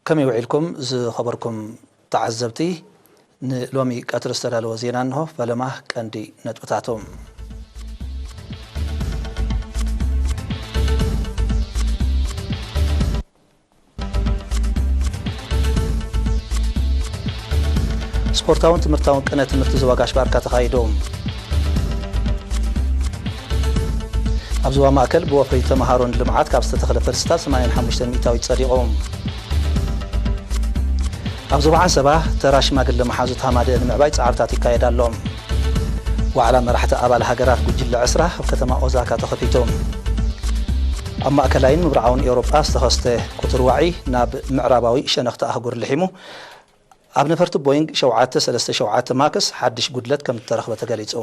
ከመይ ውዒልኩም ዝኸበርኩም ተዓዘብቲ? ንሎሚ ቀትሪ ዝተዳለወ ዜና እንሆ። ፈለማ ቀንዲ ነጥብታቶም። ስፖርታውን ትምህርታውን ቅነ ትምህርቲ ዞባ ጋሽ ባርካ ተኻይዱ። ኣብ ዞባ ማእከል ብወፍሪ ተምሃሮን ልምዓት ካብ ዝተተኽለ ፈልስታት ሰማንያን ሓሙሽተን ሚእታዊት ጸዲቑ። ኣብ ዞባ ዓንሰባ ተራ ሽማግለ መሓዙት ሃማደኤ ንምዕባይ ጻዕርታት ይካየድ ኣሎ። ዋዕላ መራሕቲ ኣባል ሃገራት ጉጅለ ዕስራ ኣብ ከተማ ኦዛካ ተኸፊቱ። ኣብ ማእከላይን ምብራዓውን ኤውሮጳ ዝተኸስተ ቁጽሪ ዋዒ ናብ ምዕራባዊ ሸነኽቲ ኣህጉር ልሒሙ። ኣብ ነፈርቲ ቦይንግ ሸውዓተ ሰለስተ ሸውዓተ ማክስ ሓድሽ ጉድለት ከም እተረኽበ ተገሊጹ።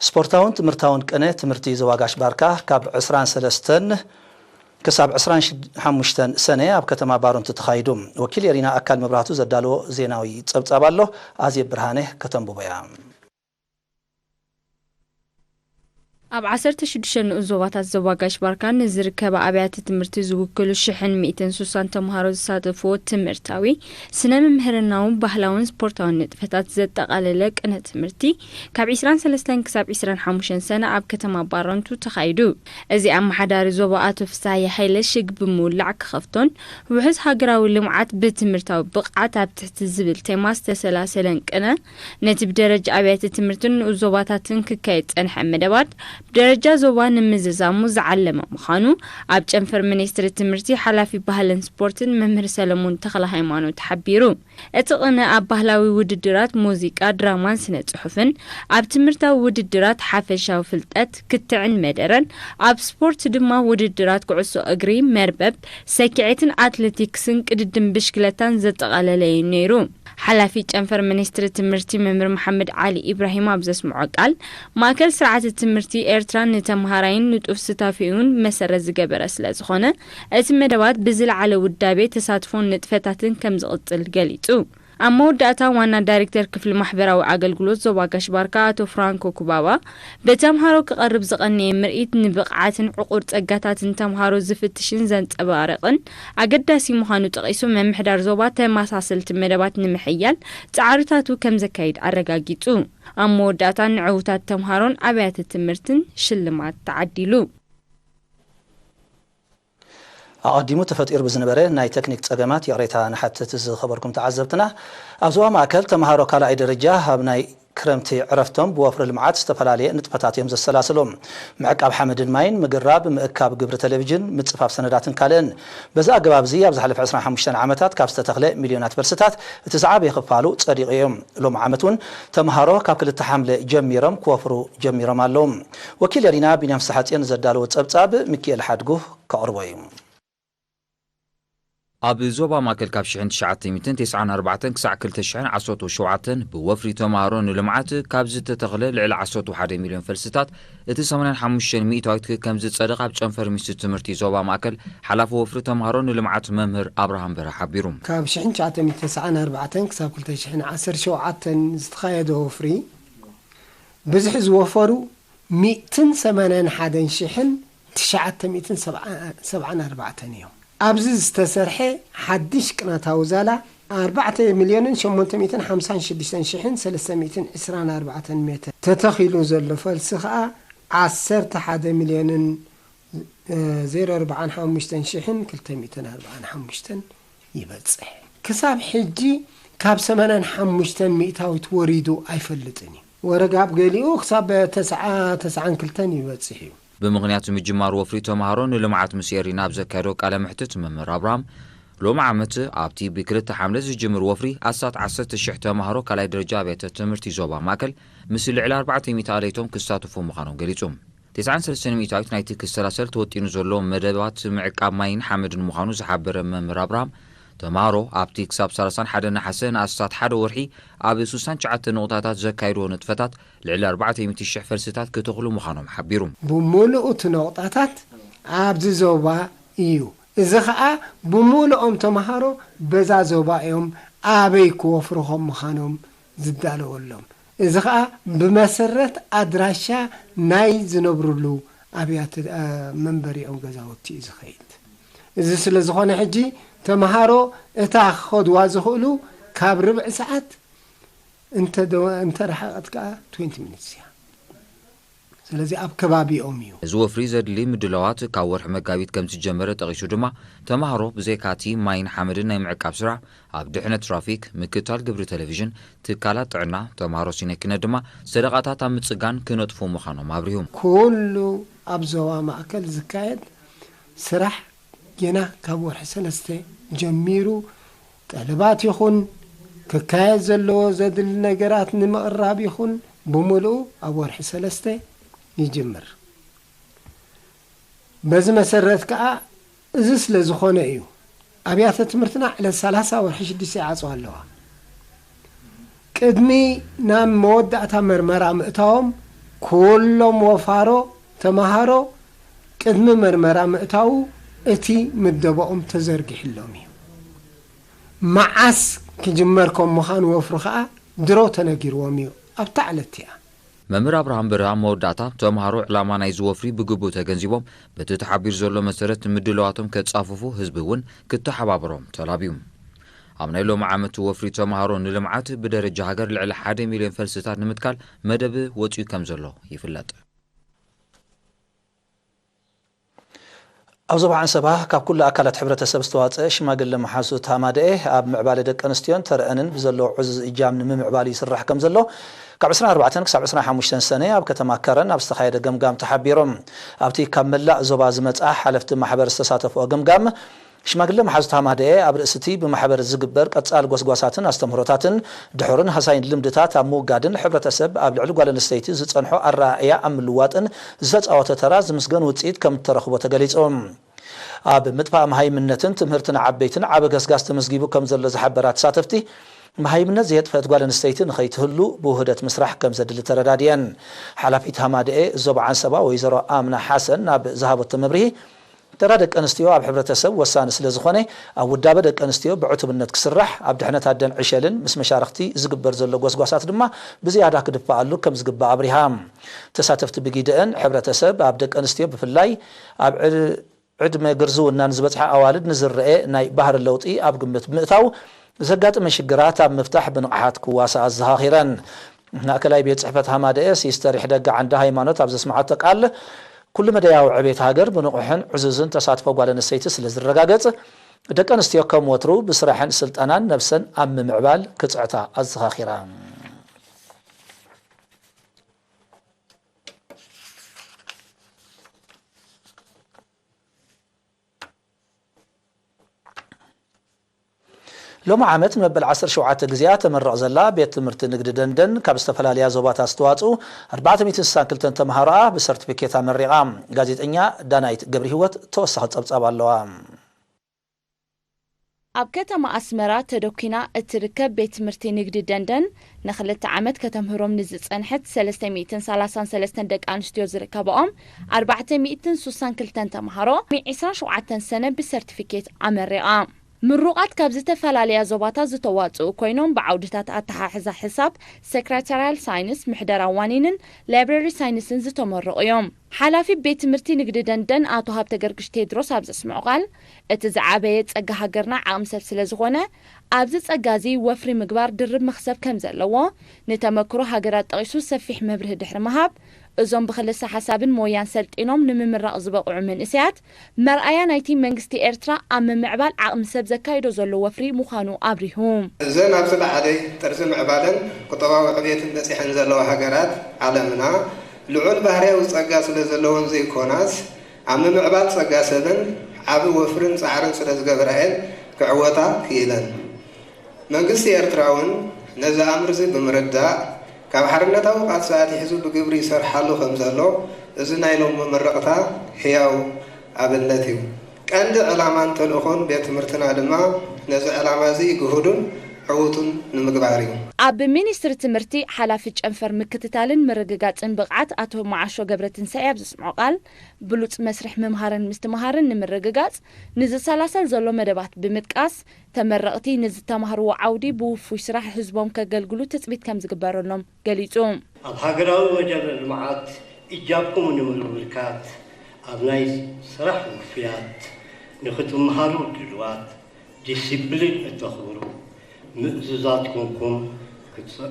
ስፖርታውን ትምህርታውን ቅነ ትምህርቲ ዞባ ጋሽ ባርካ ካብ ዕስራን ሰለስተን ክሳብ ዕስራን ሓሙሽተን ሰነ ኣብ ከተማ ባረንቱ ተኻይዱ። ወኪል የሪና ኣካል መብራህቱ ዘዳለዎ ዜናዊ ጸብጻብ ኣሎ፣ ኣዜብ ብርሃነ ከተንብቦ እያ። ኣብ ዓሰርተ ሽዱሽተ ንኡስ ዞባታት ዞባ ጋሽ ባርካ ንዝርከባ ኣብያተ ትምህርቲ ዝውክሉ ሽሕን ሚእትን ሱሳን ተምሃሮ ዝሳተፍዎ ትምህርታዊ፣ ስነ ምምህርናውን ባህላውን ስፖርታውን ንጥፈታት ዘጠቓለለ ቅነ ትምህርቲ ካብ ዒስራን ሰለስተን ክሳብ ዒስራን ሓሙሽተን ሰነ ኣብ ከተማ ባረንቱ ተኻይዱ። እዚ ኣመሓዳሪ ዞባ ኣቶ ፍስሃየ ሃይለ ሽግ ብምውላዕ ክኸፍቶን ውሑስ ሃገራዊ ልምዓት ብትምህርታዊ ብቕዓት ኣብ ትሕቲ ዝብል ቴማ ዝተሰላሰለን ቅነ ነቲ ብደረጃ ኣብያተ ትምህርትን ንኡስ ዞባታትን ክካየድ ጸንሐ መደባት ብደረጃ ዞባ ንምዝዛሙ ዝዓለመ ምዃኑ ኣብ ጨንፈር ሚኒስትሪ ትምህርቲ ሓላፊ ባህልን ስፖርትን መምህር ሰለሞን ተኽለ ሃይማኖት ሓቢሩ። እቲ ቅነ ኣብ ባህላዊ ውድድራት ሙዚቃ፣ ድራማን ስነ ጽሑፍን፣ ኣብ ትምህርታዊ ውድድራት ሓፈሻዊ ፍልጠት፣ ክትዕን መደረን፣ ኣብ ስፖርት ድማ ውድድራት ኩዕሶ እግሪ፣ መርበብ፣ ሰኪዔትን ኣትሌቲክስን ቅድድም ብሽክለታን ዘጠቓለለ እዩ ነይሩ። ሓላፊ ጨንፈር ሚኒስትሪ ትምህርቲ መምህር መሓመድ ዓሊ ኢብራሂም ኣብ ዘስምዖ ቃል፣ ማእከል ስርዓተ ትምህርቲ ኤርትራ ንተምሃራይን ንጡፍ ስታፊኡን መሰረት ዝገበረ ስለ ዝኾነ፣ እቲ መደባት ብዝለዓለ ውዳቤ ተሳትፎን ንጥፈታትን ከም ዝቕጽል ገሊጹ። ኣብ መወዳእታ ዋና ዳይሬክተር ክፍሊ ማሕበራዊ ኣገልግሎት ዞባ ጋሽ ባርካ ኣቶ ፍራንኮ ኩባባ፣ ብተምሃሮ ክቐርብ ዝቐነየ ምርኢት ንብቕዓትን ዕቑር ጸጋታትን ተምሃሮ ዝፍትሽን ዘንጸባርቕን ኣገዳሲ ምዃኑ ጠቒሱ፣ ምምሕዳር ዞባ ተመሳሰልቲ መደባት ንምሕያል ጻዕርታቱ ከም ዘካይድ ኣረጋጊጹ። ኣብ መወዳእታ ንዕዉታት ተምሃሮን ኣብያተ ትምህርትን ሽልማት ተዓዲሉ። ኣቐዲሙ ተፈጢሩ ብዝነበረ ናይ ተክኒክ ጸገማት ይቕሬታ ንሓትት ዝኸበርኩም ተዓዘብትና። ኣብ ዞባ ማእከል ተምሃሮ ካልኣይ ደረጃ ኣብ ናይ ክረምቲ ዕረፍቶም ብወፍሪ ልምዓት ዝተፈላለየ ንጥፈታት እዮም ዘሰላስሉ። ምዕቃብ ሓመድን ማይን፣ ምግራብ፣ ምእካብ ግብሪ ቴሌቪዥን፣ ምጽፋፍ ሰነዳትን ካልእን። በዚ ኣገባብ እዚ ኣብ ዝሓለፈ ዕስራን ሓሙሽተን ዓመታት ካብ ዝተተኽለ ሚልዮናት ፈልስታት እቲ ዝዓበየ ክፋሉ ጸዲቑ እዮም። ሎም ዓመት እውን ተምሃሮ ካብ ክልተ ሓምለ ጀሚሮም ክወፍሩ ጀሚሮም ኣለዉ። ወኪል የሪና ቢንያም ፍስሓጽዮን ዘዳለዎ ጸብጻብ ሚኪኤል ሓድጉ ከቕርቦ እዩ። ኣብ ዞባ ማእከል ካብ ሽሕን ትሽዓተ ሚእትን ተስዓን ኣርባዕተን ክሳዕ ክልተ ሽሕን ዓሰርተ ሸውዓተን ብወፍሪ ተምሃሮ ንልምዓት ካብ ዝተተኽለ ልዕሊ ዓሰርተ ሓደ ሚልዮን ፈልስታት እቲ ሰማንያን ሓሙሽተን ሚእታዊት ከም ዝጸድቕ ኣብ ጨንፈር ሚኒስትሪ ትምህርቲ ዞባ ማእከል ሓላፊ ወፍሪ ተምሃሮ ንልምዓት መምህር ኣብርሃም በርሀ ሓቢሩ። ካብ ሽሕን ትሽዓተ ሚእትን ተስዓን ኣርባዕተን ክሳብ ክልተ ሽሕን ዓሰርተ ሸውዓተን ዝተኻየደ ወፍሪ ብዝሒ ዝወፈሩ ሚእትን ሰማንያን ሓደን ሽሕን ትሽዓተ ሚእትን ሰብዓን ኣርባዕተን እዮም። ኣብዚ ዝተሰርሐ ሓድሽ ቅናታዊ ዛላ ኣርባዕተ ሚልዮንን ሸሞንተ ሚእትን ሓምሳን ሽዱሽተን ሽሕን ሰለስተ ሚእትን ዕስራን ኣርባዕተን ሜትር ተተኺሉ ዘሎ ፈልሲ ኸኣ ዓሰርተ ሓደ ሚልዮንን ዜሮ ኣርባዓን ሓሙሽተን ሽሕን ክልተ ሚእትን ኣርባዓን ሓሙሽተን ይበጽሕ። ክሳብ ሕጂ ካብ ሰማንያን ሓሙሽተን ሚእታዊት ወሪዱ ኣይፈልጥን እዩ። ወረዳ ኣብ ገሊኡ ክሳብ ተስዓ፣ ተስዓን ክልተን ይበጽሕ እዩ። ብምኽንያት ምጅማር ወፍሪ ተምሃሮ ንልምዓት ምስ ኤሪና ኣብ ዘካየዶ ቃለ መሕትት መምህር ኣብርሃም፣ ሎሚ ዓመት ኣብቲ ብክልተ ሓምለ ዝጅምር ወፍሪ ኣስታት ዓሰርተ ሽሕ ተምሃሮ ካልኣይ ደረጃ ኣብያተ ትምህርቲ ዞባ ማእከል ምስ ልዕሊ ኣርባዕተ ሚእቲ ኣለይቶም ክሳተፉ ምዃኖም ገሊጹ። ተስዓን ሰለስተን ሚእታዊት ናይቲ ክሰላሰል ተወጢኑ ዘሎ መደባት ምዕቃብ ማይን ሓመድን ምዃኑ ዝሓበረ መምህር ኣብርሃም፣ ተምሃሮ ኣብቲ ክሳብ ሰላሳን ሓደ ነሓሰ ንኣስታት ሓደ ወርሒ ኣብ ሱሳን ትሽዓተ ነቑጣታት ዘካይድዎ ንጥፈታት ልዕሊ ኣርባዕተ ሚእቲ ሽሕ ፈልስታት ክተኽሉ ምዃኖም ሓቢሩ። ብምሉኡ እቲ ነቑጣታት ኣብዚ ዞባ እዩ። እዚ ኸኣ ብምሉኦም ተምሃሮ በዛ ዞባ እዮም ኣበይ ክወፍሩ ከም ምዃኖም ዝዳለወሎም። እዚ ኸኣ ብመሰረት ኣድራሻ ናይ ዝነብሩሉ ኣብያተ፣ እ፣ መንበሪኦም ገዛውቲ እዩ ዝኸይድ። እዚ ስለ ዝኾነ ሕጂ ተምሃሮ እታ ክኸድዋ ዝኽእሉ ካብ ርብዒ ሰዓት እንተ ደ-፣ እንተ ረሓቐት ከኣ ትዌንቲ ሚኒትስ እያ። ስለዚ ኣብ ከባቢኦም እዩ። እዚ ወፍሪ ዘድሊ ምድላዋት ካብ ወርሒ መጋቢት ከም ዝጀመረ ጠቒሱ ድማ፣ ተምሃሮ ብዘይካቲ ማይን ሓመድን ናይ ምዕቃብ ስራሕ፣ ኣብ ድሕነት ትራፊክ፣ ምክትታል ግብሪ ቴሌቪዥን፣ ትካላት ጥዕና፣ ተምሃሮ ሲነኪነት ድማ ሰደቓታት ኣብ ምጽጋን ክነጥፉ ምዃኖም ኣብሪሁ። ኩሉ ኣብ ዞባ ማእከል ዝካየድ ስራሕ ጌና ካብ ወርሒ ሰለስተ ጀሚሩ ጠለባት ይኹን ክካየድ ዘለዎ ዘድሊ ነገራት ንምቕራብ ይኹን ብምሉኡ ኣብ ወርሒ ሰለስተ ይጅምር። በዚ መሰረት ከኣ እዚ ስለ ዝኾነ እዩ ኣብያተ ትምህርትና ዕለት ሰላሳ ወርሒ ሽዱሽተ ይዓጽዋ ኣለዋ። ቅድሚ ናብ መወዳእታ መርመራ ምእታዎም ኩሎም ወፋሮ ተምሃሮ ቅድሚ መርመራ ምእታዉ እቲ ምደባኦም ተዘርጊሕሎም እዩ። መዓስ ክጅመር ከም ምዃኑ ወፍሪ ኸኣ ድሮ ተነጊርዎም እዩ ኣብታ ዕለት እቲኣ። መምህር ኣብርሃም በርሀ ኣብ መወዳእታ፣ ተምሃሮ ዕላማ ናይዚ ወፍሪ ብግቡእ ተገንዚቦም በቲ ተሓቢሩ ዘሎ መሰረት ምድላዋቶም ከጻፍፉ ህዝቢ እውን ክተሓባበሮም ተላብዩ። ኣብ ናይ ሎሚ ዓመት ወፍሪ ተምሃሮ ንልምዓት ብደረጃ ሃገር ልዕሊ ሓደ ሚልዮን ፈልስታት ንምትካል መደብ ወጺኡ ከም ዘሎ ይፍለጥ። ኣብ ዞባ ዓንሰባ ካብ ኩሉ ኣካላት ሕብረተሰብ ዝተዋፀአ ሽማግለ መሓዙት ሃማደኤ ኣብ ምዕባለ ደቂ ኣንስትዮን ተረአንን ብዘለዎ ዕዙዝ እጃም ንምምዕባል ይስራሕ ከም ዘሎ ካብ ዕስራን ኣርባዕተን ክሳብ ዕስራን ሓሙሽተን ሰነ ኣብ ከተማ ከረን ኣብ ዝተኻየደ ገምጋም ተሓቢሮም። ኣብቲ ካብ መላእ ዞባ ዝመፅኣ ሓለፍቲ ማሕበር ዝተሳተፍኦ ገምጋም ሽማግለ መሓዙት ሃማደኤ ኣብ ርእሲ እቲ ብማሕበር ዝግበር ቀጻሊ ጎስጓሳትን ኣስተምህሮታትን ድሑርን ሃሳይን ልምድታት ኣብ ምውጋድን ሕብረተሰብ ኣብ ልዕሊ ጓል ኣንስተይቲ ዝጸንሖ ኣረኣእያ ኣብ ምልዋጥን ዝተጻወተ ተራ ዝምስገን ውጽኢት ከም እተረኽቦ ተገሊጹ። ኣብ ምጥፋእ መሃይምነትን ትምህርቲ ንዓበይትን ዓቢ ገስጋስ ተመዝጊቡ ከም ዘሎ ዝሓበራ ተሳተፍቲ፣ መሃይምነት ዘየጥፈአት ጓል ኣንስተይቲ ንኸይትህሉ ብውህደት ምስራሕ ከም ዘድሊ ተረዳድየን። ሓላፊት ሃማደኤ ዞባ ዓንሰባ ወይዘሮ ኣምና ሓሰን ናብ ዝሃበቶ መብርሂ፣ ተራ ደቂ ኣንስትዮ ኣብ ሕብረተሰብ ወሳኒ ስለ ዝኾነ፣ ኣብ ውዳበ ደቂ ኣንስትዮ ብዕቱብነት ክስራሕ፣ ኣብ ድሕነት ኣደን ዕሸልን ምስ መሻርኽቲ ዝግበር ዘሎ ጎስጓሳት ድማ ብዝያዳ ክድፈኣሉ ከም ዝግባእ ኣብሪሃ። ተሳተፍቲ ብጊደአን፣ ሕብረተሰብ ኣብ ደቂ ኣንስትዮ ብፍላይ ኣብ ዕድ-፣ ዕድመ ግርዝውናን ዝበጽሓ ኣዋልድ ንዝረአ ናይ ባህሪ ለውጢ ኣብ ግምት ብምእታው፣ ዘጋጥመ ሽግራት ኣብ ምፍታሕ ብንቕሓት ክዋሳኣ ኣዘኻኺረን። ማእከላይ ቤት ጽሕፈት ሃማደኤ ሲስተር ይሕደጋ ዓንደ ሃይማኖት ኣብ ዘስምዓቶ ቃል፣ ኩሉ መዳያዊ ዕቤት ሃገር ብንቑሕን ዕዙዝን ተሳትፎ ጓል ኣንስተይቲ ስለ ዝረጋገጽ፣ ደቂ ኣንስትዮ ከም ወትሩ ብስራሕን ስልጠናን ነብሰን ኣብ ምምዕባል ክጽዕታ ኣዘኻኺራ። ሎሚ ዓመት ንመበል ዓሰርተ ሸውዓተ ግዜኣ ተመርቕ ዘላ ቤት ትምህርቲ ንግዲ ደንደን፣ ካብ ዝተፈላለያ ዞባታት ዝተዋጽኡ ኣርባዕተ ሚእትን ስሳን ክልተን ተምሃሮኣ ብሰርቲፊኬት ኣመሪቓ። ጋዜጠኛ ዳናይት ገብረሂወት ተወሳኺ ጸብጻብ ኣለዋ። ኣብ ከተማ ኣስመራ ተደኲና እትርከብ ቤት ትምህርቲ ንግዲ ደንደን፣ ንኽልተ ዓመት ከተምህሮም ንዝጸንሐት ሰለስተ ሚእትን ሰላሳን ሰለስተን ደቂ ኣንስትዮ ዝርከብኦም ኣርባዕተ ሚእትን ስሳን ክልተን ተምሃሮ፣ ሎሚ ዕስራን ሸውዓተን ሰነ ብሰርቲፊኬት ኣመሪቓ። ምሩቓት ካብ ዝተፈላለያ ዞባታት ዝተዋጽኡ ኮይኖም፣ ብዓውድታት ኣተሓሕዛ ሕሳብ፣ ሴክሬታርያል ሳይንስ፣ ምሕደራ ዋኒንን ላይብረሪ ሳይንስን ዝተመረቑ እዮም። ሓላፊ ቤት ትምህርቲ ንግዲ ደንደን ኣቶ ሃብተገርግሽ ቴድሮስ ኣብ ዘስምዖ ቃል፣ እቲ ዝዓበየ ጸጋ ሃገርና ዓቕሚ ሰብ ስለ ዝኾነ፣ ኣብዚ ጸጋ እዚ ወፍሪ ምግባር ድርብ መኽሰብ ከም ዘለዎ፣ ንተመክሮ ሃገራት ጠቒሱ ሰፊሕ መብርሂ ድሕሪ ምሃብ፣ እዞም ብክልሰ ሓሳብን ሞያን ሰልጢኖም ንምምራቕ ዝበቕዑ መንእሰያት፣ መርኣያ ናይቲ መንግስቲ ኤርትራ ኣብ ምምዕባል ዓቕሚ ሰብ ዘካይዶ ዘሎ ወፍሪ ምዃኑ ኣብሪሁ። እዘን ኣብ ዝለዓለ ጥርዚ ምዕባለን ቁጠባዊ ዕብየትን በጺሐን ዘለዋ ሃገራት ዓለምና፣ ልዑል ባህርያዊ ጸጋ ስለ ዘለወን ዘይኮናስ፣ ኣብ ምምዕባል ጸጋ ሰብን ዓቢ ወፍርን ጻዕርን ስለ ዝገብራ እየን ክዕወታ ክኢለን። መንግስቲ ኤርትራ እውን ነዚ ኣምርዚ ብምርዳእ፣ ካብ ሓርነታዊ ቃልሲ ኣትሒዙ ብግብሪ ይሰርሓሉ ከም ዘሎ፣ እዚ ናይ ሎሚ መመረቕታ ህያው ኣብነት እዩ። ቀንዲ ዕላማን ተልእኾን ቤት ትምህርትና ድማ፣ ነዚ ዕላማ እዚ ግሁዱን ዕዉቱን ንምግባር እዩ። ኣብ ሚኒስትሪ ትምህርቲ ሓላፊ ጨንፈር ምክትታልን ምርግጋጽን ብቕዓት ኣቶ መዓሾ ገብረትንሳኤ ኣብ ዘስምዖ ቃል፣ ብሉጽ መስርሕ ምምሃርን ምስትምሃርን ንምርግጋጽ ንዝሰላሰል ዘሎ መደባት ብምጥቃስ፣ ተመረቕቲ ንዝተማህርዎ ዓውዲ ብውፉይ ስራሕ ህዝቦም ከገልግሉ ትጽቢት ከም ዝግበረሎም ገሊጹ። ኣብ ሃገራዊ መደረ ልምዓት እጃብኩም ንምብርካት፣ ኣብ ናይ ስራሕ ውፉያት፣ ንኽትምሃሩ ድሉዋት፣ ዲሲፕሊን እተኽብሩ፣ ምእዙዛት ኮንኩም ክትሰ-፣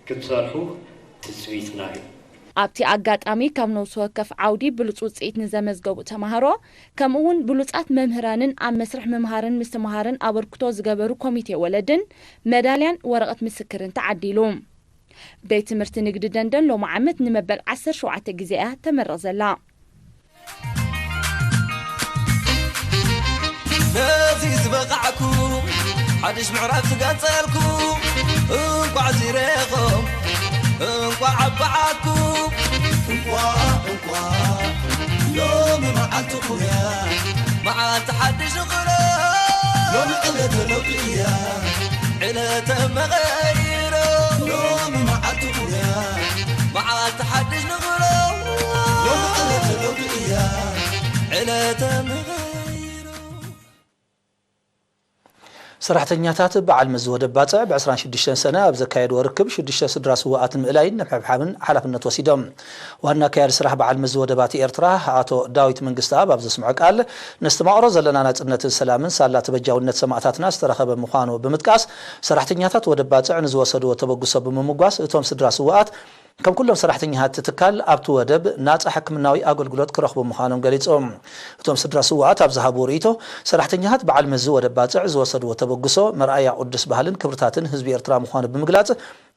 ክትሰርሑ ትጽቢትና እዩ። ኣብቲ ኣጋጣሚ፣ ካብ ነፍሲ ወከፍ ዓውዲ ብሉጽ ውጽኢት ንዘመዝገቡ ተማሃሮ፣ ከምኡ እውን ብሉጻት መምህራንን ኣብ መስርሕ ምምሃርን ምስትምሃርን ኣበርክቶ ዝገበሩ ኮሚቴ ወለድን መዳልያን ወረቐት ምስክርን ተዓዲሉ። ቤት ትምህርቲ ንግዲ ደንደን ሎሚ ዓመት ንመበል ዓሰርተ ሸውዓተ ግዜ እያ ተመርቕ ዘላ። ነዚ ዝበቓዕኩ፣ ሓድሽ ምዕራፍ ዝቐጸልኩ፣ እንቋዕ ዝረኸም፣ እንቋዕ ኣበዓኩ። እንቋዕ፣ እንቋዕ ሎሚ መዓልትኹም እያ። መዓልቲ ሓድሽ ንቕሎ። ሎሚ ዕለተ ለውጢ እያ። ዕለተ መቐይሮ። ሎሚ መዓልትኹም እያ። መዓልቲ ሓድሽ ንቕሎ። ሎሚ ዕለተ ለውጢ እያ። ዕለተ መቐይሮ። ሰራሕተኛታት በዓል መዚ ወደብ ባጽዕ ብ ዕስራን ሽዱሽተን ሰነ ኣብ ዘካየድዎ ርክብ፣ ሽዱሽተ ስድራ ስውኣት ንምእላይን ንምሕብሓብን ሓላፍነት ወሲዶም። ዋና ኣካያዲ ስራሕ በዓል መዚ ወደባት ኤርትራ ኣቶ ዳዊት መንግስተኣብ ኣብ ዘስምዖ ቃል፣ ነስተማቕሮ ዘለና ናጽነትን ሰላምን ሳላ ተበጃውነት ሰማእታትና ዝተረኸበ ምዃኑ ብምጥቃስ፣ ሰራሕተኛታት ወደብ ባጽዕ ንዝወሰድዎ ተበግሶ ብምምጓስ፣ እቶም ስድራ ስውኣት ከም ኩሎም ሰራሕተኛታት እቲ ትካል ኣብቲ ወደብ ናጻ ሕክምናዊ ኣገልግሎት ክረኽቡ ምዃኖም ገሊጾም። እቶም ስድራ ስውኣት ኣብ ዝሃብዎ ርእይቶ፣ ሰራሕተኛታት በዓል መዚ ወደብ ባጽዕ ዝወሰድዎ ተበግሶ መርኣያ ቅዱስ ባህልን ክብርታትን ህዝቢ ኤርትራ ምዃኑ ብምግላጽ፣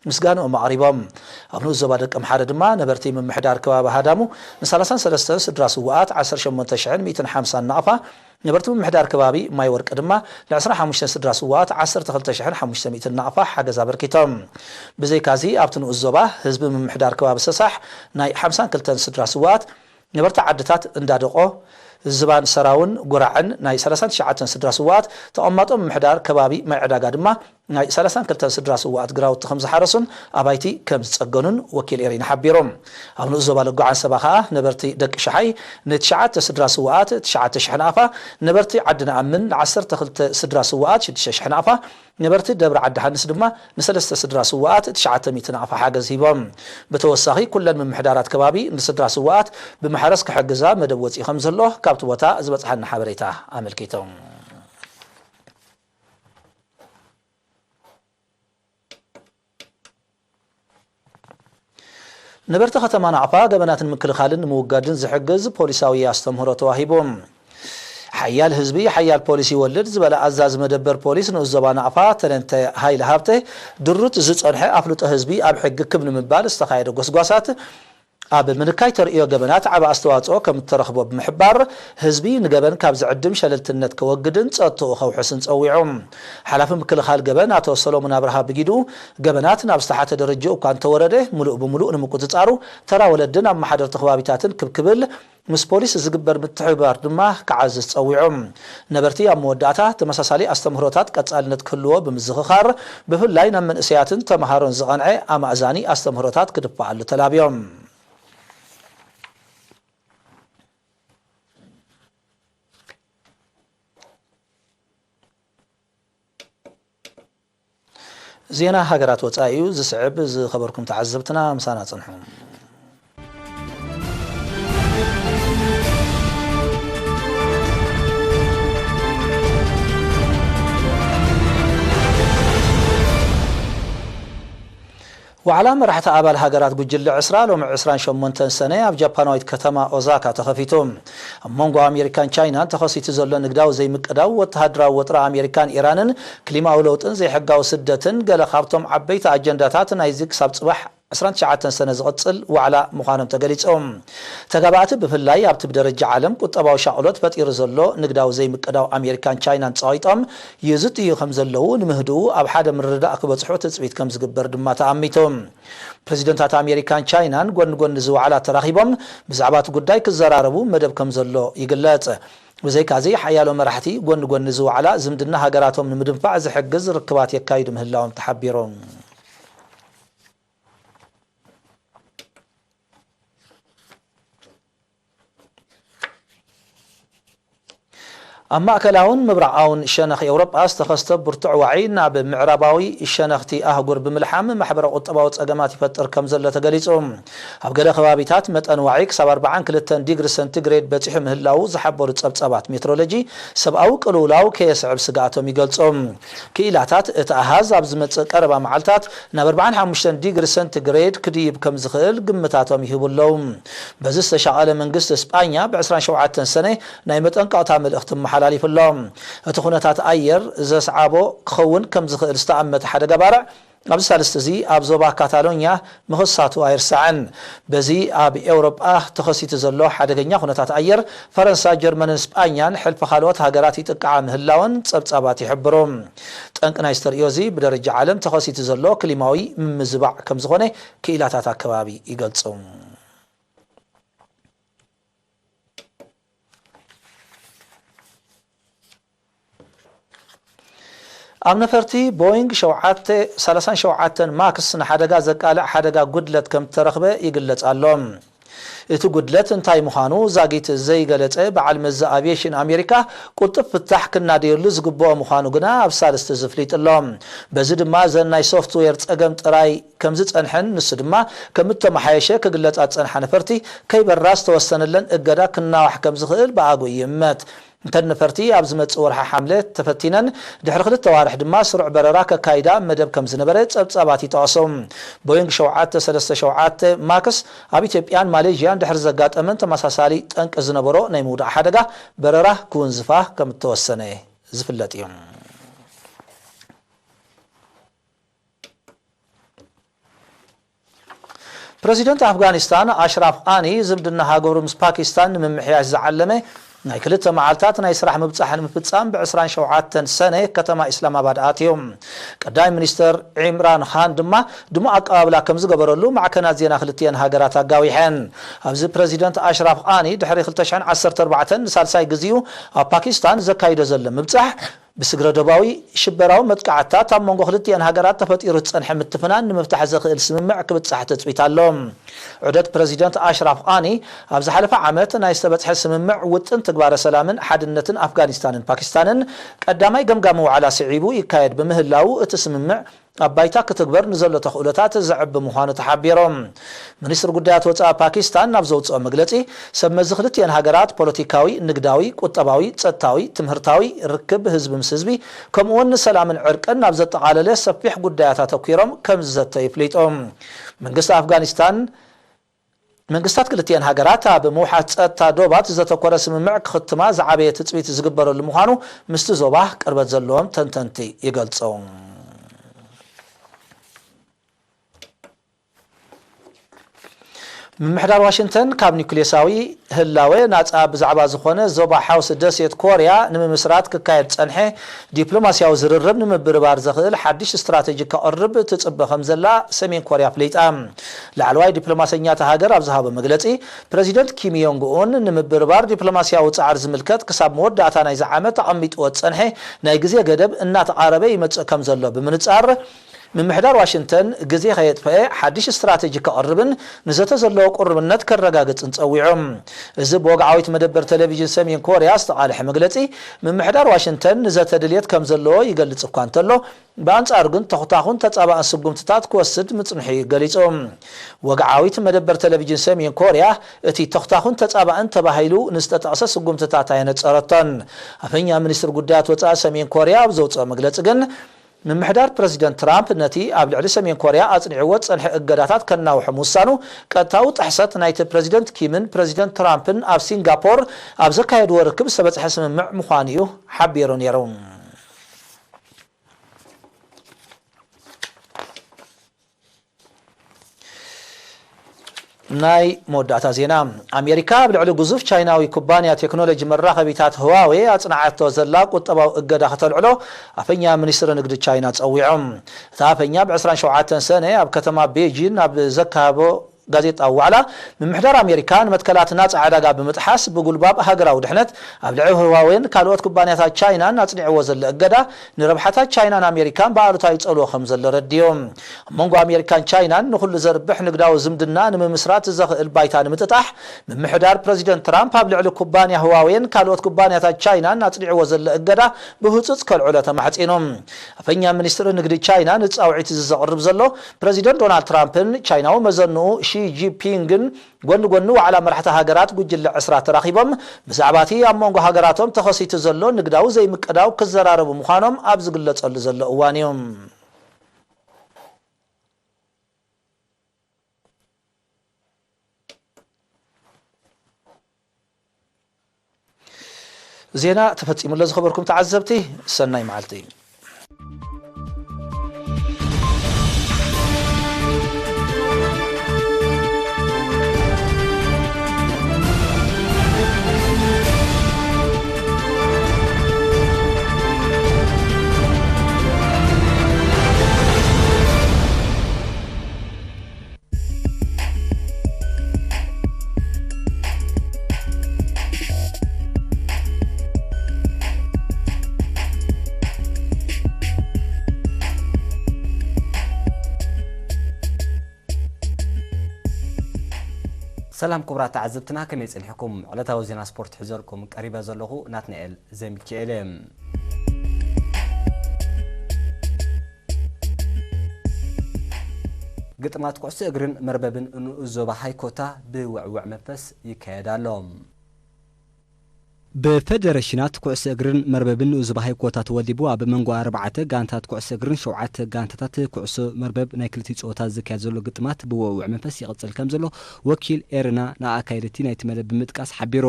ምስጋንኦም ኣቕሪቦም። ኣብ ንኡስ ዞባ ደቀምሓረ ድማ ነበርቲ ምምሕዳር ከባቢ ሃዳሙ ን ሰላሳን ሰለስተን ስድራ ስውኣት ዓሰርተ ሸሞንተ ሽሕን ሚእትን ሓምሳን ናቕፋ፣ ነበርቲ ምምሕዳር ከባቢ ማይ ወርቂ ድማ ን ዕስራን ሓሙሽተን ስድራ ስውኣት ዓሰርተ ክልተ ሽሕን ሓሙሽተ ሚእትን ናቕፋ ሓገዝ ኣበርኪቶም። ብዘይካዚ ኣብቲ ንኡስ ዞባ ህዝቢ ምምሕዳር ከባቢ ሰሳሕ ናይ ሓምሳን ክልተን ስድራ ስውኣት ነበርቲ ዓድታት እንዳደቆ፣ ዝባን ሰራውን ጉራዕን ናይ ሰላሳን ትሽዓተን ስድራ ስውኣት፣ ተቐማጦ ምምሕዳር ከባቢ ማይ ዕዳጋ ድማ ናይ ሰላሳን ክልተን ስድራ ስውኣት ግራውቲ ከም ዝሓረሱን ኣባይቲ ከም ዝጸገኑን ወኪል ኤሪና ሓቢሩ። ኣብ ንኡስ ዞባ ለጎ ዓንሰባ ከኣ ነበርቲ ደቂ ሸሓይ ንትሽዓተ ስድራ ስውኣት ትሽዓተ ሽሕ ናቕፋ፣ ነበርቲ ዓዲ ነኣምን ንዓሰርተ ክልተ ስድራ ስውኣት ሽዱሽተ ሽሕ ናቕፋ፣ ነበርቲ ደብረ ዓዲ ሃንስ ድማ ንሰለስተ ስድራ ስውኣት ትሽዓተ ሚእቲ ናቕፋ ሓገዝ ሂቦም። ብተወሳኺ ኩለን ምምሕዳራት ከባቢ ንስድራ ስውኣት ብማሕረስ ክሕግዛ መደብ ወጺኡ ከም ዘሎ ካብቲ ቦታ ዝበጽሓና ሓበሬታ ኣመልኪቱ። ነበርቲ ከተማ ናቕፋ ገበናት ንምክልኻልን ንምውጋድን ዝሕግዝ ፖሊሳዊ ኣስተምህሮ ተዋሂቡ። ሓያል ህዝቢ ሓያል ፖሊስ ይወልድ ዝበለ ኣዛዚ መደበር ፖሊስ ንኡስ ዞባ ናቕፋ ተነንተ ሃይለ ሃብተ፣ ድሩት ዝጸንሐ ኣፍልጦ ህዝቢ ኣብ ሕጊ ክብ ንምባል ዝተኻየደ ጎስጓሳት ኣብ ምንካይ ተርእዮ ገበናት ዓቢ ኣስተዋጽኦ ከም እተረኽቦ ብምሕባር፣ ህዝቢ ንገበን ካብ ዝዕድም ሸለልትነት ከወግድን ጸጥትኡ ከውሕስን ጸዊዑ። ሓላፊ ምክልኻል ገበን ኣቶ ሰሎሙን ኣብርሃ ብጊዱ፣ ገበናት ናብ ዝተሓተ ደረጃ እኳ እንተወረደ፣ ምሉእ ብምሉእ ንምቁጽጻሩ ተራ ወለድን ኣመሓደርቲ ከባቢታትን ክብ ክብል፣ ምስ ፖሊስ ዝግበር ምትሕብባር ድማ ክዓዝዝ ጸዊዑ። ነበርቲ ኣብ መወዳእታ ተመሳሳሊ ኣስተምህሮታት ቀጻልነት ክህልዎ ብምዝኽኻር፣ ብፍላይ ናብ መንእሰያትን ተመሃሮን ዝቐንዐ ኣማእዛኒ ኣስተምህሮታት ክድፋኣሉ ተላብዮም። ዜና ሃገራት ወጻኢ እዩ። ዝስዕብ ዝኸበርኩም ተዓዘብትና ምሳና ጽንሑ። ዋዕላ መራሕቲ ኣባል ሃገራት ጉጅለ ዕስራ ሎሚ ዕስራን ሸሞንተን ሰነ ኣብ ጃፓናዊት ከተማ ኦዛካ ተኸፊቱ። ኣብ መንጎ ኣሜሪካን ቻይናን ተኸሲቱ ዘሎ ንግዳዊ ዘይምቅዳው፣ ወተሃደራዊ ወጥሪ ኣሜሪካን ኢራንን፣ ክሊማዊ ለውጥን ዘይሕጋዊ ስደትን ገለ ካብቶም ዓበይቲ ኣጀንዳታት ናይዚ ክሳብ ጽባሕ ዕስራን ትሽዓተን ሰነ ዝቕጽል ዋዕላ ምዃኖም ተገሊጹ። ተጋባእቲ ብፍላይ ኣብቲ ብደረጃ ዓለም ቁጠባዊ ሻቕሎት ፈጢሩ ዘሎ ንግዳዊ ዘይምቅዳው ኣሜሪካን ቻይናን ጸቒጦም ይዝትዩ ከም ዘለዉ፣ ንምህድኡ ኣብ ሓደ ምርድዳእ ክበጽሑ ትጽቢት ከም ዝግበር ድማ ተኣሚቱ። ፕረዚደንታት ኣሜሪካን ቻይናን ጎኒ ጎኒ እዚ ዋዕላ ተራኺቦም ብዛዕባ እቲ ጉዳይ ክዘራረቡ መደብ ከም ዘሎ ይግለጽ። ብዘይካዚ ሓያሎ መራሕቲ ጎኒ ጎኒ እዚ ዋዕላ ዝምድና ሃገራቶም ንምድንፋዕ ዝሕግዝ ርክባት የካይዱ ምህላዎም ተሓቢሩ። ኣብ ማእከላውን ምብራቓውን ሸነኽ ኤውሮጳ ዝተኸስተ ብርቱዕ ዋዒ ናብ ምዕራባዊ ሸነኽቲ ኣህጉር ብምልሓም ማሕበረ ቁጠባዊ ጸገማት ይፈጥር ከም ዘሎ ተገሊጹ። ኣብ ገለ ከባቢታት መጠን ዋዒ ክሳብ ኣርባዓን ክልተን ዲግሪ ሰንቲግሬድ በጺሑ ምህላዉ ዝሓበሩ ጸብጻባት ሜትሮሎጂ፣ ሰብኣዊ ቅልውላው ከየስዕብ ስግኣቶም ይገልጹ። ክኢላታት እቲ ኣሃዝ ኣብ ዝመጽእ ቀረባ መዓልታት ናብ ኣርባዓን ሓሙሽተን ዲግሪ ሰንቲግሬድ ክድይብ ከም ዝኽእል ግምታቶም ይህቡ ኣለዉ። በዚ ዝተሻቐለ መንግስቲ ስጳኛ ብ ዕስራን ሸውዓተን ሰነ ናይ መጠንቀቕታ መልእኽቲ ኣመሓላሊፉ ኣሎ። እቲ ኩነታት ኣየር ዘስዓቦ ክኸውን ከም ዝኽእል ዝተኣመተ ሓደጋ ባርዕ ኣብዚ ሳልስቲ እዚ ኣብ ዞባ ካታሎኛ ምኽሳቱ ኣይርሳዕን። በዚ ኣብ ኤውሮጳ ተኸሲቱ ዘሎ ሓደገኛ ኩነታት ኣየር ፈረንሳ፣ ጀርመንን ስጳኛን ሕልፊ ካልኦት ሃገራት ይጥቅዓ ምህላወን ጸብጻባት ይሕብሩ። ጠንቂ ናይዚ ተርእዮ እዚ ብደረጃ ዓለም ተኸሲቱ ዘሎ ክሊማዊ ምምዝባዕ ከም ዝኾነ ክኢላታት ኣከባቢ ይገልጹ። ኣብ ነፈርቲ ቦይንግ ሸውዓተ ሰላሳን ሸውዓተን ማክስ ንሓደጋ ዘቃልዕ ሓደጋ ጉድለት ከም እተረኽበ ይግለጽ ኣሎ። እቲ ጉድለት እንታይ ምዃኑ ዛጊት ዘይገለጸ በዓል መዚ ኣቪየሽን ኣሜሪካ፣ ቁልጡፍ ፍታሕ ክናደየሉ ዝግብኦ ምዃኑ ግና ኣብ ሳልስቲ ዝፍሊጥ ኣሎ። በዚ ድማ እዘን ናይ ሶፍትዌር ጸገም ጥራይ ከም ዝጸንሐን ንሱ ድማ ከም እተመሓየሸ ክግለጻ ዝጸንሓ ነፈርቲ ከይበራ ዝተወሰነለን እገዳ ክናዋሕ ከም ዝኽእል ብኣግኡ ይእመት። እተን ነፈርቲ ኣብ ዝመጽእ ወርሒ ሓምለ ተፈቲነን ድሕሪ ክልተ ኣዋርሕ ድማ ስሩዕ በረራ ከካይዳ መደብ ከም ዝነበረ ጸብጻባት ይጠቕሱ። ቦይንግ ሸውዓተ ሰለስተ ሸውዓተ ማክስ ኣብ ኢትዮጵያን ማሌዥያን ድሕሪ ዘጋጠመን ተመሳሳሊ ጠንቂ ዝነበሮ ናይ ምውዳቕ ሓደጋ በረራ ክውንዝፋ ከም እተወሰነ ዝፍለጥ እዩ። ፕረዚደንት ኣፍጋኒስታን ኣሽራፍ ቃኒ ዝምድና ሃገሩ ምስ ፓኪስታን ንምምሕያሽ ዝዓለመ ናይ ክልተ መዓልታት ናይ ስራሕ ምብጻሕ ንምፍጻም ብ ዕስራን ሸውዓተን ሰነ ከተማ ኢስላማባድ ኣትዩ። ቀዳማይ ሚኒስተር ዒምራን ኻን ድማ ድሙቕ ኣቀባብላ ከም ዝገበረሉ ማዕከናት ዜና ክልቲአን ሃገራት ኣጋዊሐን። ኣብዚ ፕረዚደንት ኣሽራፍ ቃኒ ድሕሪ ክልተ ሽሕን ዓሰርተ ኣርባዕተን ንሳልሳይ ግዜኡ ኣብ ፓኪስታን ዘካይዶ ዘሎ ምብጻሕ፣ ብስግረ ዶባዊ ሽበራዊ መጥቃዕትታት ኣብ መንጎ ክልቲአን ሃገራት ተፈጢሩ ዝጸንሐ ምትፍናን ንምፍታሕ ዘኽእል ስምምዕ ክብጻሕ ትጽቢት ኣሎ። ዑደት ፕረዚደንት ኣሽራፍ ቃኒ ኣብ ዝሓለፈ ዓመት ናይ ዝተበጽሐ ስምምዕ ውጥን ትግባረ ሰላምን ሓድነትን ኣፍጋኒስታንን ፓኪስታንን ቀዳማይ ገምጋሚ ዋዕላ ስዒቡ ይካየድ ብምህላዉ፣ እቲ ስምምዕ ኣብ ባይታ ክትግበር ንዘሎ ተኽእሎታት ዘዕቢ ምዃኑ ተሓቢሩ። ሚኒስትሪ ጉዳያት ወጻኢ ፓኪስታን ናብ ዘውጽኦ መግለጺ፣ ሰብ መዚ ክልቲአን ሃገራት ፖለቲካዊ፣ ንግዳዊ፣ ቁጠባዊ፣ ጸጥታዊ፣ ትምህርታዊ፣ ርክብ ህዝቢ ምስ ህዝቢ፣ ከምኡውን ንሰላምን ዕርቅን ናብ ዘጠቓለለ ሰፊሕ ጉዳያት ኣተኲሮም ከም ዝዘተዩ ኣፍሊጡ። መንግስቲ ኣፍጋኒስታን መንግስታት ክልቲአን ሃገራት ኣብ ምውሓስ ጸጥታ ዶባት ዘተኮረ ስምምዕ ክኽትማ ዝዓበየ ትጽቢት ዝግበረሉ ምዃኑ ምስቲ ዞባ ቅርበት ዘለዎም ተንተንቲ ይገልጹ። ምምሕዳር ዋሽንግተን ካብ ኒውክሌሳዊ ህላወ ናጻ ብዛዕባ ዝኾነ ዞባ ሓውሲ ደሴት ኮርያ ንምምስራት ክካየድ ዝጸንሐ ዲፕሎማስያዊ ዝርርብ ንምብርባር ዘኽእል ሓድሽ ስትራተጂ ከቕርብ ትጽበ ከም ዘላ ሰሜን ኮርያ ኣፍሊጣ። ላዕለዋይ ዲፕሎማሰኛ እታ ሃገር ኣብ ዝሃቦ መግለጺ፣ ፕረዚደንት ኪም ዮንግ ኡን ንምብርባር ዲፕሎማስያዊ ጻዕሪ ዝምልከት ክሳብ መወዳእታ ናይዚ ዓመት ኣቐሚጥዎ ዝጸንሐ ናይ ግዜ ገደብ እናተቓረበ ይመጽእ ከም ዘሎ ብምንጻር፣ ምምሕዳር ዋሽንግተን ግዜ ከየጥፈአ ሓድሽ ስትራተጂ ከቕርብን ንዘተ ዘለዎ ቅሩብነት ከረጋግጽን ጸዊዑ። እዚ ብወግዓዊት መደበር ቴሌቪዥን ሰሜን ኮርያ ዝተቓልሐ መግለጺ፣ ምምሕዳር ዋሽንግተን ንዘተ ድልየት ከም ዘለዎ ይገልጽ እኳ እንተሎ፣ ብኣንጻሩ ግን ተኹታኹን ተጻባእን ስጉምትታት ክወስድ ምጽንሑ እዩ ገሊጹ። ወግዓዊት መደበር ቴሌቪዥን ሰሜን ኮርያ እቲ ተኹታኹን ተጻባእን ተባሂሉ ንዝተጠቕሰ ስጉምትታት ኣየነጸረቶን። ኣፈኛ ሚኒስትሪ ጉዳያት ወጻኢ ሰሜን ኮርያ ኣብ ዘውጽኦ መግለጺ ግን፣ ምምሕዳር ፕረዚደንት ትራምፕ ነቲ ኣብ ልዕሊ ሰሜን ኮርያ ኣጽኒዕዎ ዝጸንሐ እገዳታት ከናውሖ ምውሳኑ ቀጥታዊ ጥሕሰት ናይቲ ፕረዚደንት ኪምን ፕረዚደንት ትራምፕን ኣብ ሲንጋፖር ኣብ ዘካየድዎ ርክብ ዝተበጽሐ ስምምዕ ምዃኑ እዩ ሓቢሩ ነይሩ። ናይ መወዳእታ ዜና። ኣሜሪካ ኣብ ልዕሊ ግዙፍ ቻይናዊ ኩባንያ ቴክኖሎጂ መራኸቢታት ህዋዌ ኣጽናዓቶ ዘላ ቁጠባዊ እገዳ ከተልዕሎ ኣፈኛ ሚኒስትሪ ንግዲ ቻይና ጸዊዖም። እቲ ኣፈኛ ብ ዕስራን ሸውዓተን ሰነ ኣብ ከተማ ቤጂን ኣብ ዘካቦ ጋዜጣዊ ዋዕላ፣ ምምሕዳር ኣሜሪካ ንመትከላት ናጻ ዕዳጋ ብምጥሓስ ብጉልባብ ሃገራዊ ድሕነት ኣብ ልዕሊ ህዋዌን ካልኦት ኩባንያታት ቻይናን ኣጽኒዕዎ ዘሎ እገዳ ንረብሓታት ቻይናን ኣሜሪካን ብኣሉታዊ ይጸልዎ ከም ዘሎ ረድዮም። ኣብ መንጎ ኣሜሪካን ቻይናን ንኹሉ ዘርብሕ ንግዳዊ ዝምድና ንምምስራት ዘኽእል ባይታ ንምጥጣሕ፣ ምምሕዳር ፕረዚደንት ትራምፕ ኣብ ልዕሊ ኩባንያ ህዋዌን ካልኦት ኩባንያታት ቻይናን ኣጽኒዕዎ ዘሎ እገዳ ብህጹጽ ከልዕሎ ተማሕጺኑ። ኣፈኛ ሚኒስትሪ ንግዲ ቻይና ንጻውዒት እዚ ዘቕርብ ዘሎ፣ ፕረዚደንት ዶናልድ ትራምፕን ቻይናዊ መዘንኡ ሺ ጂንፒንግን ጎኒ ጎኒ ዋዕላ መራሕቲ ሃገራት ጉጅለ ዕስራ ተራኺቦም ብዛዕባ እቲ ኣብ መንጎ ሃገራቶም ተኸሲቱ ዘሎ ንግዳዊ ዘይምቅዳው ክዘራረቡ ምዃኖም ኣብ ዝግለጸሉ ዘሎ እዋን እዩ። ዜና ተፈጺሙ ኣሎ። ዝኸበርኩም ተዓዘብቲ፣ ሰናይ መዓልቲ። ሰላም ክቡራት ተዓዘብትና፣ ከመይ ጸኒሕኩም? ዕለታዊ ዜና ስፖርት ሒዘልኩም ቀሪበ ዘለኹ ናትናኤል ዘሚካኤል እየ። ግጥማት ኩዕሶ እግርን መርበብን ንኡስ ዞባ ሃይኮታ ብውዕውዕ መንፈስ ይካየድ ኣሎ። ብፌደሬሽናት ኩዕሶ እግርን መርበብን ንኡስ ዞባ ሃይኮታ ተወዲቡ ኣብ መንጎ ኣርባዕተ ጋንታት ኩዕሶ እግርን ሸውዓተ ጋንታታት ኩዕሶ መርበብ ናይ ክልቲኡ ጸወታ ዝካየድ ዘሎ ግጥማት ብውዕውዕ መንፈስ ይቕጽል ከም ዘሎ ወኪል ኤረና ንኣካየድቲ ናይቲ መደብ ብምጥቃስ ሓቢሩ።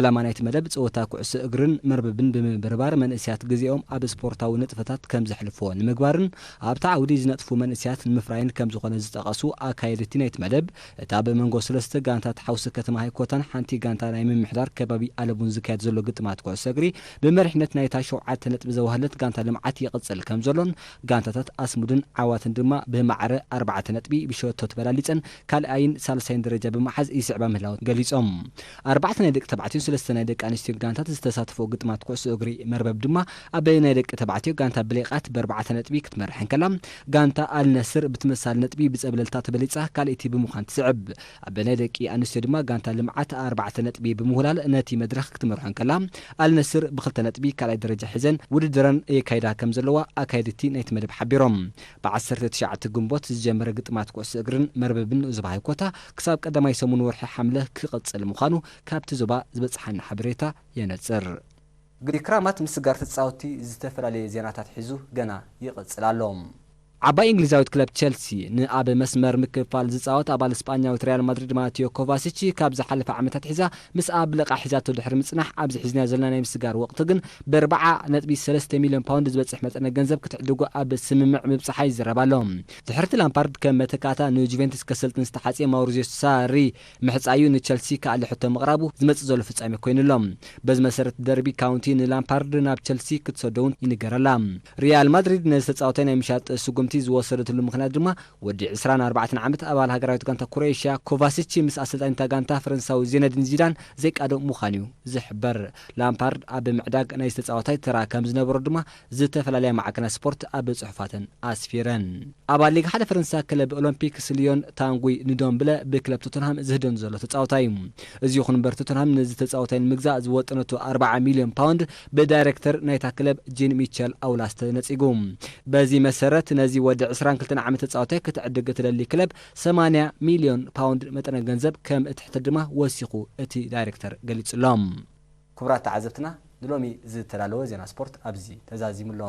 ዕላማ ናይቲ መደብ ጸወታ ኩዕሶ እግርን መርበብን ብምብርባር መንእሰያት ግዜኦም ኣብ ስፖርታዊ ንጥፈታት ከም ዘሕልፍዎ ንምግባርን ኣብቲ ዓውዲ ዝነጥፉ መንእሰያት ንምፍራይን ከም ዝኾነ ዝጠቐሱ ኣካየድቲ ናይቲ መደብ፣ እቲ ኣብ መንጎ ሰለስተ ጋንታት ሓውሲ ከተማ ሃይኮታን ሓንቲ ጋንታ ናይ ምምሕዳር ከባቢ ኣለቡን ዝካየድ ዘሎ ግጥማት ኩዕሶ እግሪ ብመሪሕነት ናይታ ሸውዓተ ነጥቢ ዘዋህለት ጋንታ ልምዓት ይቕጽል ከም ዘሎን ጋንታታት ኣስሙድን ዓዋትን ድማ ብማዕረ ኣርባዕተ ነጥቢ ብሸቶ ተበላሊጸን ካልኣይን ሳልሳይን ደረጃ ብምሓዝ ይስዕባ ምህላወን ገሊጾም። ኣርባዕተ ናይ ደቂ ተባዕትዮን ሰለስተ ናይ ደቂ ኣንስትዮን ጋንታት ዝተሳተፎ ግጥማት ኩዕሶ እግሪ መርበብ ድማ ኣብ ናይ ደቂ ተባዕትዮ ጋንታ ብሌቓት ብኣርባዕተ ነጥቢ ክትመርሕ እንከላ፣ ጋንታ ኣልነስር ብተመሳሳሊ ነጥቢ ብጸብለልታ ተበሊጻ ካልኣይቲ ብምዃን ትስዕብ። ኣብ ናይ ደቂ ኣንስትዮ ድማ ጋንታ ልምዓት ኣርባዕተ ነጥቢ ብምውላል ነቲ መድረኽ ክትመርሖ እንከላ፣ ኣልነስር ብኽልተ ነጥቢ ካልኣይ ደረጃ ሒዘን ውድድረን የካይዳ ከም ዘለዋ ኣካየድቲ ናይቲ መደብ ሓቢሮም። ብ ዓሰርተ ትሽዓተ ግንቦት ዝጀመረ ግጥማት ኩዕሶ እግርን መርበብን ንኡስ ዞባ ሃይኮታ ክሳብ ቀዳማይ ሰሙን ወርሒ ሓምለ ክቕጽል ምዃኑ ካብቲ ዞባ ዝበጽሓና ሓበሬታ የነጽር። ግዲ ክራማት ምስጋር ተጻወትቲ ዝተፈላለየ ዜናታት ሒዙ ገና ይቕጽል ኣሎ። ዓባይ እንግሊዛዊት ክለብ ቸልሲ ንኣብ መስመር ምክፍፋል ዝጻወት ኣባል ስጳኛዊት ሪያል ማድሪድ ማቴዮ ኮቫሲች ካብ ዝሓለፈ ዓመታት ሒዛ ምስ ኣብ ልቓ ሒዛቶ ድሕሪ ምጽናሕ ኣብዚ ሒዝናዮ ዘለና ናይ ምስጋር ወቕቲ ግን ብኣርባዓ ነጥቢ ሰለስተ ሚልዮን ፓውንድ ዝበጽሕ መጠነ ገንዘብ ክትዕድጎ ኣብ ስምምዕ ምብጽሓ ይዝረብ ኣሎ። ድሕርቲ ላምፓርድ ከም መተካእታ ንጁቬንቱስ ከሰልጥን ዝተሓጽየ ማውሪዚዮ ሳሪ ምሕጻዩ ንቸልሲ ክኣሊ ሕቶ ምቕራቡ ዝመጽእ ዘሎ ፍጻሜ ኮይኑ ኣሎ። በዚ መሰረት ደርቢ ካውንቲ ንላምፓርድ ናብ ቸልሲ ክትሰዶ እውን ይንገረላ። ሪያል ማድሪድ ነዚ ተጻዋታይ ናይ ምሻጥ ስጉምቲ ዝወሰደትሉ ምኽንያት ድማ ወዲ ዕስራን ኣርባዕተን ዓመት ኣባል ሃገራዊት ጋንታ ክሮኤሽያ ኮቫሲች ምስ ኣሰልጣኒታ ጋንታ ፈረንሳዊ ዜነዲን ዚዳን ዘይቃዶ ምዃኑ እዩ ዝሕበር። ላምፓርድ ኣብ ምዕዳግ ናይ ተጻዋታይ ተራ ከም ዝነበሮ ድማ ዝተፈላለያ ማዕከናት ስፖርት ኣብ ጽሑፋተን ኣስፊረን። ኣባል ሊግ ሓደ ፈረንሳ ክለብ ኦሎምፒክስ ልዮን ታንጉይ ንዶምብለ ብክለብ ቶተንሃም ዝህደን ዘሎ ተጻዋታይ እዩ። እዚ ይኹን እምበር ቶተንሃም ነዚ ተጻዋታይ ንምግዛእ ዝወጠነቶ ኣርባዓ ሚልዮን ፓውንድ ብዳይሬክተር ናይታ ክለብ ጂን ሚቸል ኣውላስ ተነጺጉ። በዚ መሰረት ነዚ ወዲ ዕስራን ክልተን ዓመት ተጻዋታይ ክትዕድግ እትደሊ ክለብ ሰማንያ ሚልዮን ፓውንድ መጠነ ገንዘብ ከም እትሕትት ድማ ወሲኹ እቲ ዳይሬክተር ገሊጹሎም። ክቡራት ተዓዘብትና ንሎሚ ዝተዳለወ ዜና ስፖርት ኣብዚ ተዛዚሙ ኣሎ።